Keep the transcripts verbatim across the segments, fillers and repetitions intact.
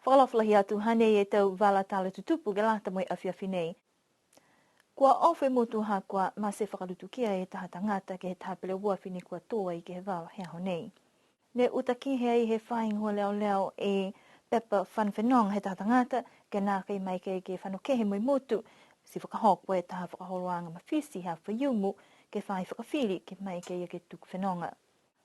Fakaalofa lahi atu, hanei e tau vala tala tutupu ke lata mo e afiafi nei. Kua ofo e motu ha kua mate fakalutukia e taha tagata ke he taha peleoafi ne kua tō ai ke he vala he aho nei. Ne uta kehe ai he faahi gahua leoleo e pepa fano fenoga he taha tagata, ke nākai maeke ke fano kehe mo e motu, ti fakahoko e taha fakaholoaga mafiti ha Faiumu, ke fai fakafili ke maeke ia ke tuku fenoga.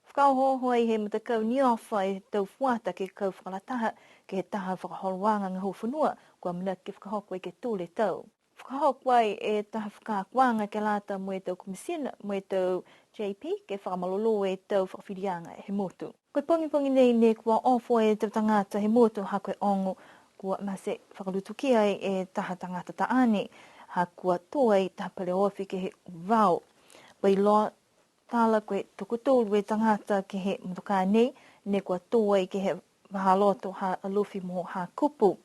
Fakaohooho ai he matakau NIOFA e tau fuata ke kau fakalataha ke he taha fakaholoaga gahua fonua, kua amanaki ke fakahoko ai ke tolu e tau. Fakahoko ai e taha fakaakoaga ke lata mo e tau komisina, mo e tau J P, ke fakamalolō e tau fakafiliaga he motu. Ko e pogipogi nei ne kua ofo e tau tagata he motu ha ko e ogo, kua mate fakalutukia ai e taha tagata taane, ha kua tō ai taha peleoafi ke he vao. Kua iloa tala ko e tokotolu e tagata ke he motokā nei, ne kua tō ai ke he vahāloto ha Alofi mo Hakupu.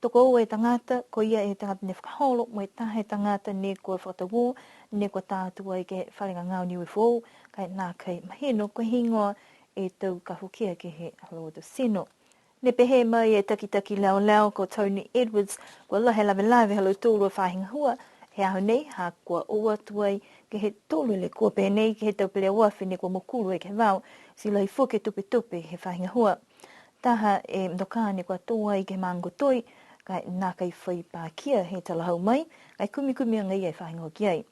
Tokoua e tagata, ko ia e tagata ne fakaholo, mo e taha e tagata ne kua fakatauō, ne kua tā atu ai ke he fale gagao Niue Foou, ka e nākai mahino ko e heigoa e tau kahukia ke he ha laua tau tino. Ne pehē mai e takitaki leoleo ko Tony Edwards, kua lahi e lavelave ha lautolu a faahi gahua he aho nei, ha kua o atu ai ke he tolu e lekua pehē nei ke he tau peleoafi ne kua mokulu ai ke he vao, ti lahi foki e tupetupe he faahi gahua. Taha e motokā ne kua tō ai ke he maaga ko Toi, ka e nākai fai pakia he talahau mai, ka e kumikumi agaia e faahi gahua ki ai.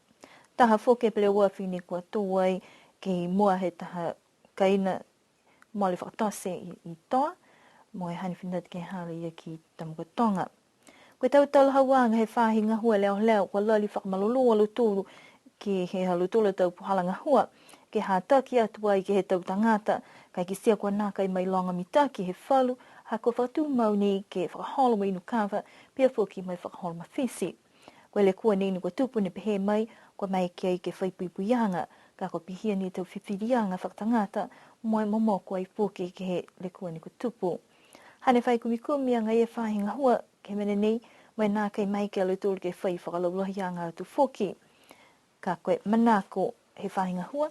Taha foki e peleoafi ne kua tō ai ki mua he taha kaina mole fakatote i, i Toa, mo e hane fina atu ke he hala ia ki Tamakautoga. Ko e tau talahauaga he faahi gahua leoleo, kua lali fakamalolō a lautolu ke he ha lautolu a tau puhala gahua, ke hataki atu ai ke he tau tagata, ka e kitia kua nākai mailoga mitaki he falu, ha kua fakatumau ni ke fakaholo mo e inu kava, pihia foki mo e fakaholo mafiti. Ko e lekua nei ne kua tupu ne pehē mai, kua maeke ai ke fai puipuiaga, ka kua pihia ni e tau fifiliaga fakatagata, mo e momoko ai foki ke he lekua ne kua tupu. Hane fai kumikumi agaia e faahi gahua ke he mena nei, mo e nākai maeke a lautolu ke fai fakalaulahiaga atu foki. Ka ko e manako he faahi gahua,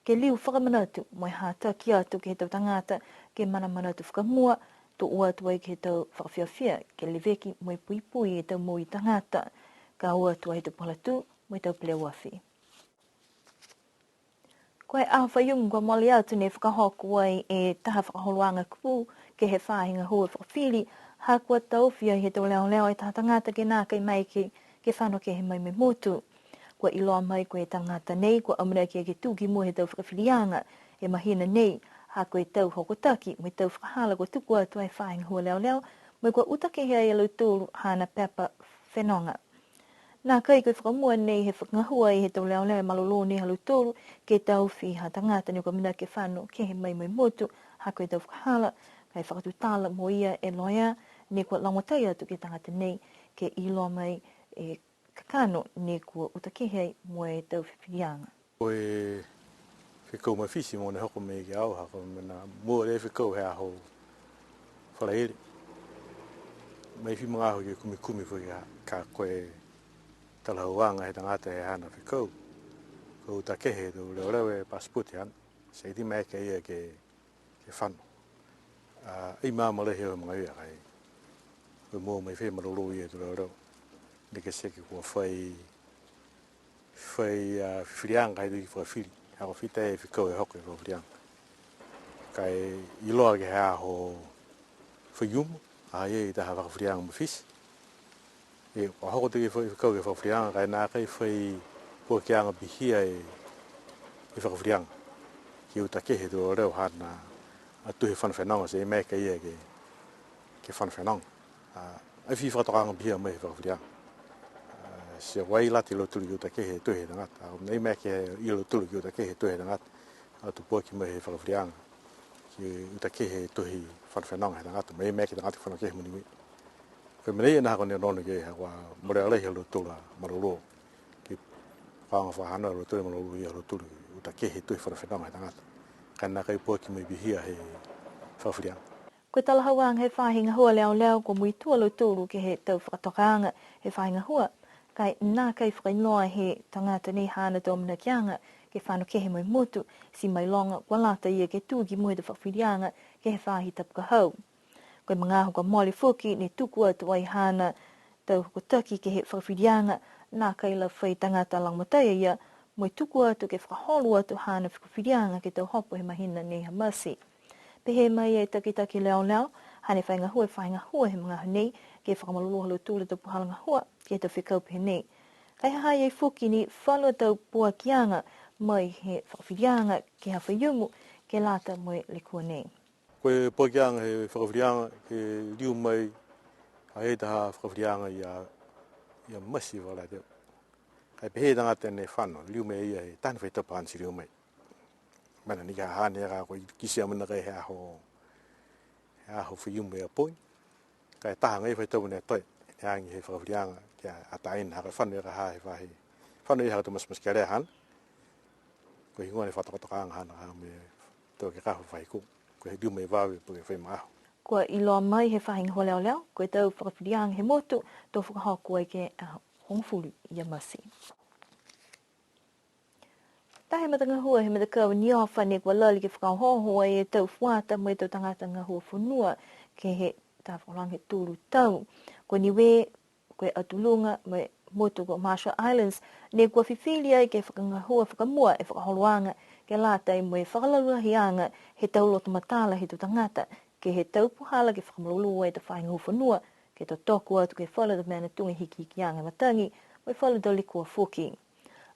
ke liu fakamanatu mo e hataki atu ke he tau tagata, ke manamanatu fakamua, to o atu ai ke he tau fakafiafia, ke leveki mo e puipui e tau moui tagata, ka o atu ai he tau puhala tū mo e tau peleoafi. Ko e aho Faiumu kua mole atu ne fakahoko ai e taha fakaholoaga kū ke he faahi gahua fakafili, ha kua taofi ai he tau leoleo e taha tagata ke nākai maeke ke fano kehe mai mo e motu. Kua iloa mai ko e tagata nei, kua amanaki ke tū ki mua he tau fakafiliaga he mahina nei, ha ko e tau hokotaki mo e tau fakahala kua tuku atu ai he faahi gahua leoleo, mo e kua uta kehe ai a lautolu haana pepa fenoga. Nākai ko e fakamua nei he fakagahua ai he tau leoleo e malolō nei ha lautolu, ke taofi ha tagata ne kua amanaki ke fano kehe mai mo e motu, ha ko e tau fakahala, ka e fakatutala mo ia e loea, ne kua lagomatai atu ke he tagata nei, ke iloa mai e kakano ne kua uta kehe ai mo e tau fifiliaga. Ko e fekau mafiti mogonei hoko mai ki a au, ha ko e mena mua lā e fekau he aho Falaile. Maifi magaaho ke kumikumi foki ha, ka ko e talahauaga he tagata he haana fekau. Kua uta kehe he tau leoleo e passport haana. Ti ai ti maeke ia ke ke fano. A, ai maama lahi au he magaia ka e. Ko e moua mai fē malolō ia he tau leoleo. Neke seke kua fai, fai, a, fifiliaga ka e tau fakafili. Ha kua fita e fekau e hoko e fakafiliaga. Ka e iloa ke he aho Faiumu, a, ia i taha fakafiliaga mafiti. E, kua hoko atu ke fai, kau ke fakafiliaga, ka e nākai fai puakiaga pihia e, e fakafiliaga. Ke uta kehe he tau leoleo haana a tohi fano fenoga, ti ai maeke ia ke, ke fano fenoga. A, ai fai fakatokaaga pihia mai he fakafiliaga. A, ti ai lata ia lautolu ke uta kehe e tohi he tagata. A, ai maeke ia lautolu ke uta kehe e tohi he tagata. A, to puaki mai he fakafiliaga. Ke uta kehe e tohi fano fenoga he tagata. Mo e maeke e tagata ke fano kehe mo Niue. Ko e mena ia ne hako ne onoono ki ai, ha kua molea lahi ha lautolu a malolō. Ke fakaaoga fakahanoa ha lautolu e malolō ia ha lautolu ke uta kehe e tohi fano fenoga he tagata. Ka e nākai puaki mai pihia he fakafiliaga. Ko e talahauaga he faahi gahua leoleo, kua muitua a lautolu ke he tau fakatokaaga he faahi gahua, ka e nākai fakailoa he tagata nei haana tau amanakiaga ke fano kehe mo e motu, ti mailoga kua lata ia ke tū ki mua he tau fakafiliaga ke he faahi tapu ka hau. Ko e magaaho kua mole foki ne tuku atu ai haana tau hokotaki ke he fakafiliaga, nākai la fai tagata lagomatai a ia, mo e tuku atu ke fakaholo atu haana fakafiliaga ke tau hopo he mahina nei ha Mati. Pehē mai e takitaki leoleo, hane fai gahua e faahi gahua he magaaho nei, ke fakamalolō ha lautolu a tau puhala gahua, ke he tau fekau pehē nei. Ka e ha ha i ai foki ni falu a tau poakiaga mai he fakafiliaga ke he Aho Faiumu, ke lata mo e lekua nei. Ko e poakiaga he fakafiliaga, ke liu mai, ai taha fakafiliaga ia, ia Mati fakalata. Ka e pehē tagata ne fano, liu mai ia he taha ni fai tau paana ti liu mai. Mena ni ka hane ka ko e kitia mena kai he aho, he Aho Faiumu e poi. Ka e taha agaia fai tau ne toe, he agi he fakafiliaga, ke ataina, ha ko e fano ia ka ha he faahi, fano ia ha ko e tau matematekelea haana. Ko e higoa ne fakatokatokaaga haana, ha mo e tau ke kaha faahi ko, ko e liu mai vave po ke fai magaaho. Kua iloa mai he faahi gahua leoleo, ko e tau fakafiliaga he motu, to fakahoko ai ke he aho hogofulu ia Mati. Taha e matagahua he matakau NIOFA ne kua lali ke fakaohooho ai e tau fuata mo e tau tagata gahua fonua ke he tau fakaholoaga he tolu tau. Ko Niue, ko e Atu Luga mo e motu ko Marshall Islands, ne kua fifili ai ke fakagahua fakamua e fakaholoaga ke lata mo e fakalaulahiaga he tau loto matala he tau tagata, ke he tau puhala ke fakamalolō e tau faahi gahua fonua, ke totoko atu ke he falu a tau mena tuga e hikihikiaga matagi, mo e falu a tau lekua foki.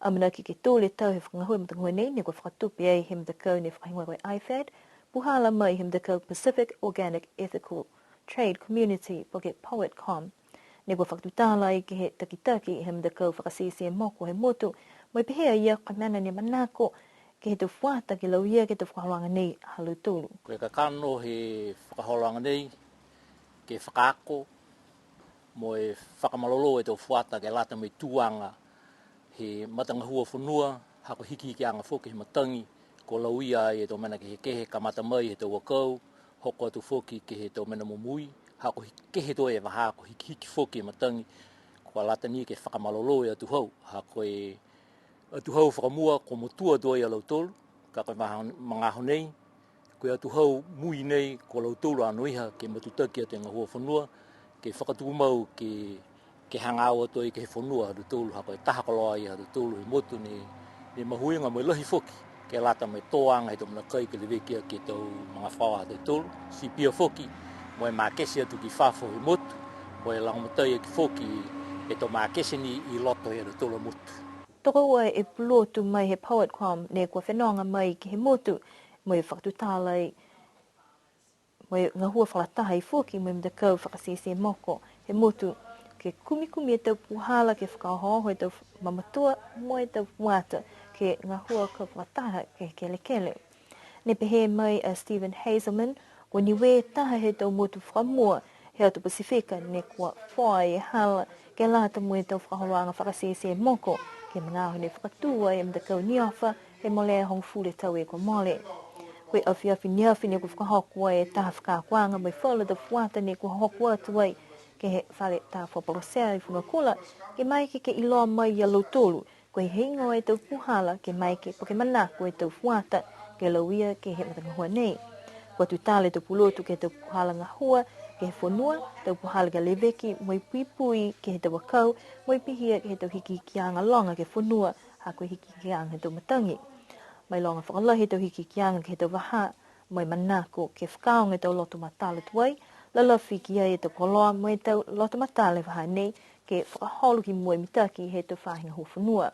Amanaki ke tolu e tau he fakagahua matagahua nei, ne kua fakatupe ai he matakau ne fakahigoa ko e IFAD, puhala mai he matakau Pacific Organic Ethical Trade Community, po ke POETCOM. Ne kua fakatutala ai ke he takitaki he matakau fakasese moko he motu, mo e pehē a ia ko e mena ne manako, ke he tau fuata ke lauia ke he tau fakaholoaga nei ha lautolu. Ko e kakano he fakaholoaga nei, ke fakaako, mo e fakamalolō e tau fuata ke lata mo e tuaga he matagahua fonua, ha ko e hikihikiaga foki he matagi, kua lauia ai e tau mena kehekehe, kamata mai he tau akau, hoko atu foki ke he tau mena momoui, ha ko e kehe tuai e vahā, ko e hikihiki foki e matagi, kua lata ni ke fakamalolō e atuhau, ha ko e atuhau fakamua, kua motua tuai a lautolu, ka ko e maha-, magaaho nei, ko e atuhau mui nei, ko lautolu anoiha ke matutaki atu e gahua fonua, ke fakatumau ke, ke hagaao atu ai ke he fonua ha lautolu, ha ko e taha koloa ia ha lautolu he motu ne, ne mahuiga mo e lahi foki, ke lata mo e toaga he tau mena kai ke leveki aki e tau magafaoa ha lautolu, ti pihia foki, mo e makete atu ki fafo he motu, mo e lagomatai aki foki e tau makete ni i loto he ha lautolu a motu. Tokoua e pulotu mai he POETCOM ne kua fenoga mai ke he motu, mo e fakatutala ai, mo e gahua fakalataha ai foki mo e matakau fakasese moko he motu, ke kumikumi e tau puhala ke fakaohooho e tau mamatua mo e tau fuata, ke gahua kau fakalataha ke kelekele. Ne pehē mai a Stephen Hazelman, ko Niue taha he tau motu fakamua he atu Pasifika ne kua foa e hala ke lata mo e tau fakaholoaga fakasese moko, ke he magaaho ne fakatū ai e matakau NIOFA he molea hogofulu e tau e kua mole. Ko e afiafi neafi ne kua fakahoko ai e taha fakaakoaga mo e falu a tau fuata ne kua hoko atu ai ke he fale tā fua Polosea i Fonuakula, ke maeke ke iloa mai ia lautolu, ko e heigoa e tau puhala ke maeke po ke manako e tau fuata ke lauia ke he matagahua nei. Kua tutala e tau pulotu ke he tau puhala gahua ke he fonua, tau puhala ke leveki mo e puipui ke he tau akau, mo e pihia ke he tau hikihikiaga loga ke he fonua, ha ko e hikihikiaga he tau matagi. Mailoga fakalahi e tau hikihikiaga ke he tau vahā, mo e manako ke fakaaoga e tau loto matala tuai, lalafi ki ai e tau koloa mo e tau loto matala he vahā nei, ke fakaholo ki mua e mitaki he tau faahi gahua fonua.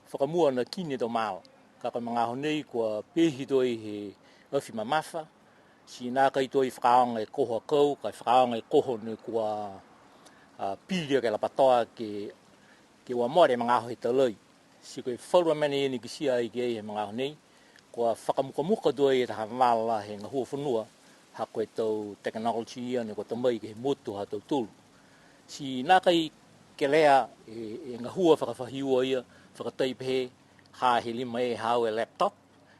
Fakamua na kini e tau mala, ka ko e magaaho nei kua peehi tuai he afi mamafa, ti nākai tuai fakaaoga e koho akau, ka e fakaaoga e koho ne kua, a, pili aki e lapatoa ke, ke ua mole e magaaho he talai. Ti ko e falu a mena ia ne kitia ai ki ai he magaaho nei, kua fakamukamuka tuai e taha vala he gahua fonua, ha ko e tau technology ia ne kua ta mai ke he motu ha tautolu. Ti nākai kelea e, e gahua fakafahiua ia, fakatai pehē, ha ha he lima e haau e laptop,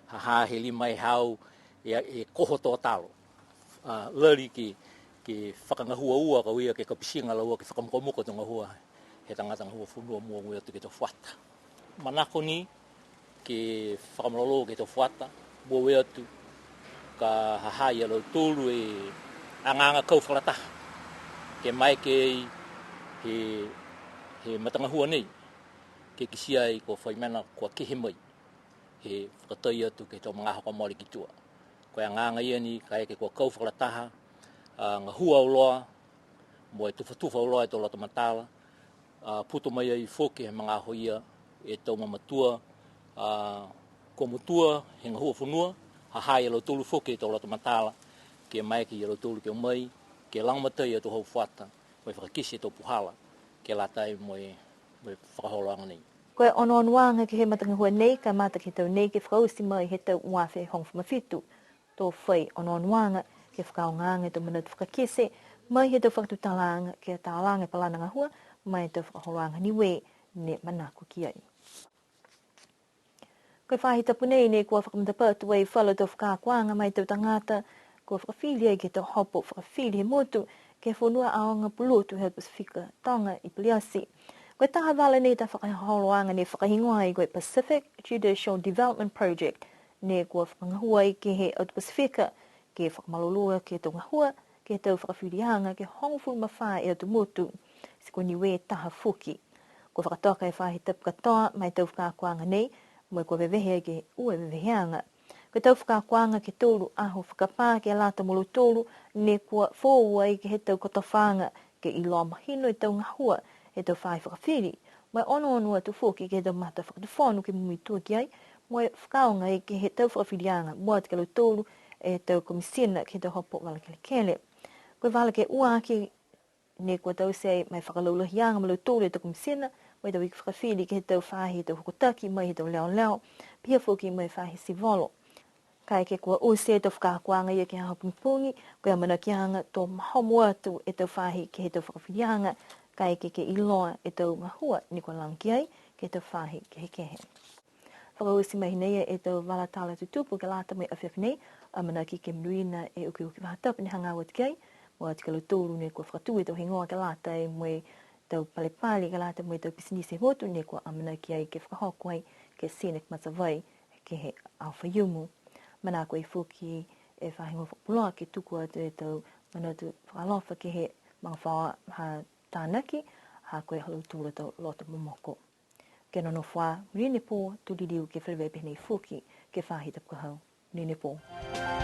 ha ha he lima e haau e, e koho tōtalo. A, lali ke, ke fakagahua ua ka uia ke kapitiga laua ke fakamukamuka e tau gahua he tagata gahua fonua mua ue atu ke he tau fuata. Manako ni ke fakamalolō ke he tau fuata, mua ue atu ka ha ha ia lautolu e, Agaaga kau fakalataha, ke maeke he, he matagahua nei, ke kitia ai kua fai mena kua kehe mai, he fakatai atu ke he tau magaaho kua mole ki tua. Ko e agaaga ia ni, kaeke kua kau fakalataha, a, gahua auloa, mo e tufatufa auloa e tau loto matala, a, putoia mai ai foki he magaaho ia e tau mamatua, a, kua motua he gahua fonua, ha ha ia lautolu foki e tau loto matala, ke maeke ia lautolu ke o mai, ke lagomatai e tau hau fuata, mo e fakakite e tau puhala, ke lata mo e, mo e fakaholoaga nei. Ko e onoonoaga ke he matagahua nei, kamata ke he tau nei ke fakaoti mai he tau ua afe hogofulu ma fitu. To fai onoonoaga ke fakaaogaaga e tau manatu fakakite, mai he tau fakatutalaaga, ke talaga e palana gahua, ma e tau fakaholoaga Niue ne manako ki ai. Ko e faahi tapu nei ne kua fakamatapatu ai falu tau fakaakoaga ma e tau tagata, kua fakafili ai ke he tau hopo fakafili he motu, ke he fonua aoga pulotu he Pasifika Toga i Paliati. Ko e taha vala nei tau fakaholoaga ne fakahigoa ai ko e Pacific Judicial Development Project, ne kua fakagahua ai ke he atu Pasifika, ke fakamalolō ke he tau gahua, ke he tau fakafiliaga, ke hogofulu ma fā e atu motu, ti ko Niue taha foki. Kua fakatoka e faahi tapu katoa ma e tau fakaakoaga nei, mo e kua vevehe ai ke ua e veveheaga. Ko e tau fakaakoaga ke tolu aho fakapā ke lata mo lautolu, ne kua foou ai ke he tau kotofaaga, ke iloa mahino e tau gahua he tau faahi fakafili, mo e onoono atu foki ke he tau matafakatufono ke muitua ki ai, mo e fakaaoga ai ke he tau fakafiliaga, mua atu ki a lautolu e tau komisina ke he tau hopo vala kelekele. Ko e vala ke ua aki, ne kua taute ai ma e fakalaulahiaga ma lautolu e tau komisina, mo e tau iki fakafili ke he tau faahi tau hokotaki, mai he tau leoleo, pihia foki mo e faahi sivolo. Kaeke kua oti e tau fakaakoaga ia ke he aho pogipogi, ko e amanakiaga to mahomo atu e tau faahi ke he tau fakafiliaga, kaeke ke iloa e tau gahua ne kua laga ki ai ke he tau faahi kehekehe. Fakaoti mai hinei e tau vala tala tutupu ke lata mo e afiafi nei, amanaki ke monuina e ukiuki faahi tapu ne hagaao atu ki ai, mua atu ki a lautolu ne kua fakatū e tau higoa ke lata mo e tau palepale, ke lata mo e tau pisinisi he motu ne kua amanaki ai ke fakahoko ai ke he Scenic Matavai, ke he Aho Faiumu. Manako ai foki e faahi gahua fakapuloa ke tuku atu e tau manatu fakaalofa ke he magafaoa ha Tanaki, ha ko e ha lautolu a tau loto momoko. Ke nonofo ā, monuina e pō, to liliu ke feleveia pehē nei foki ke he faahi tapu ka hau. Monuina e pō.